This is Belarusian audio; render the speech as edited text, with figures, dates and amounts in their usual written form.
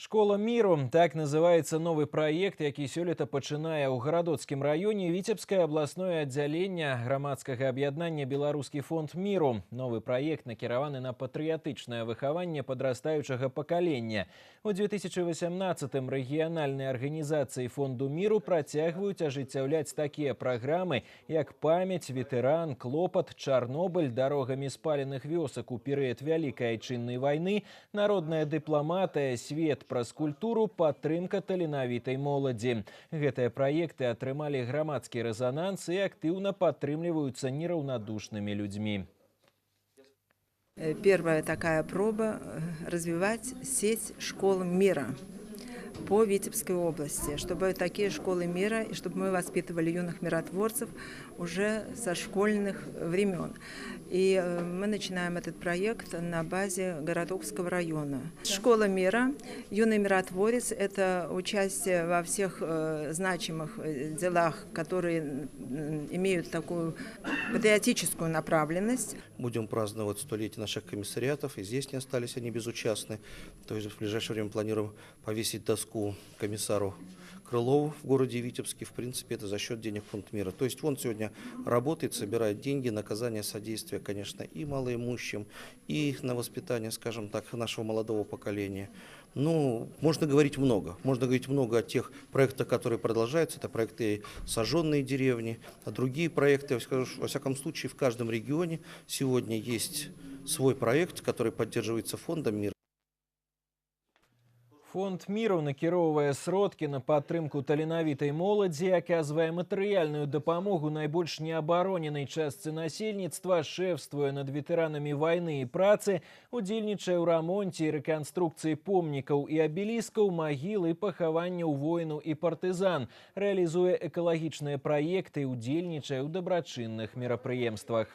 Школа міру — так называецца новы праект, які сёлета пачынае ў Гарадоцкім раёне Віцебскае абласное аддзяленне грамадскага аб'яднання «Беларускі фонд міру». Новы праект накіраваны на патрыятычнае выхаванне падрастаючага пакалення. У 2018 рэгіянальныя арганізацыі Фонду міру працягваюць ажыццяўляць такія праграмы, як «Памяць», «Ветэран», «Клопат», «Чарнобыль», «Дарогамі спаленых вёсак у перыяд Вялікай Айчыннай вайны», «Народная дыпламатыя», «Свет праз культуру», «Падтрымка таленавітай моладзі». Гэтыя праекты атрымалі грамадскі рэзананс і актыўна падтрымліваюцца нераўнадушнымі людзьмі. Первая такая проба развивать сеть школ мира по Витебской области, чтобы такие школы мира и чтобы мы воспитывали юных миротворцев уже со школьных времен. И мы начинаем этот проект на базе Городокского района. Школа мира, юный миротворец – это участие во всех значимых делах, которые имеют такую патриотическую направленность. Будем праздновать столетие наших комиссариатов, и здесь не остались они безучастны. То есть в ближайшее время планируем повесить доску комиссару Крылову в городе Витебске. В принципе, это за счет денег Фонд мира. То есть фонд сегодня работает, собирает деньги на оказание содействия, конечно, и малоимущим, и на воспитание, скажем так, нашего молодого поколения. Ну, можно говорить много. Можно говорить много о тех проектах, которые продолжаются. Это проекты «Сожженные деревни», а другие проекты, я скажу, во всяком случае, в каждом регионе сегодня есть свой проект, который поддерживается Фондом мира. Фонд міру накіроўвае сродкі на падтрымку таленавітай моладзі, аказвае матэрыяльную дапамогу найбольш неабароненай частцы насельніцтва, шэфствуе над ветэранамі вайны і працы, удзельнічае ў рамонце і рэканструкцыі помнікаў і абеліскаў, магіл і пахаванняў воінаў і партызан, рэалізуе экалагічныя праекты і удзельнічае ў дабрачынных мерапрыемствах.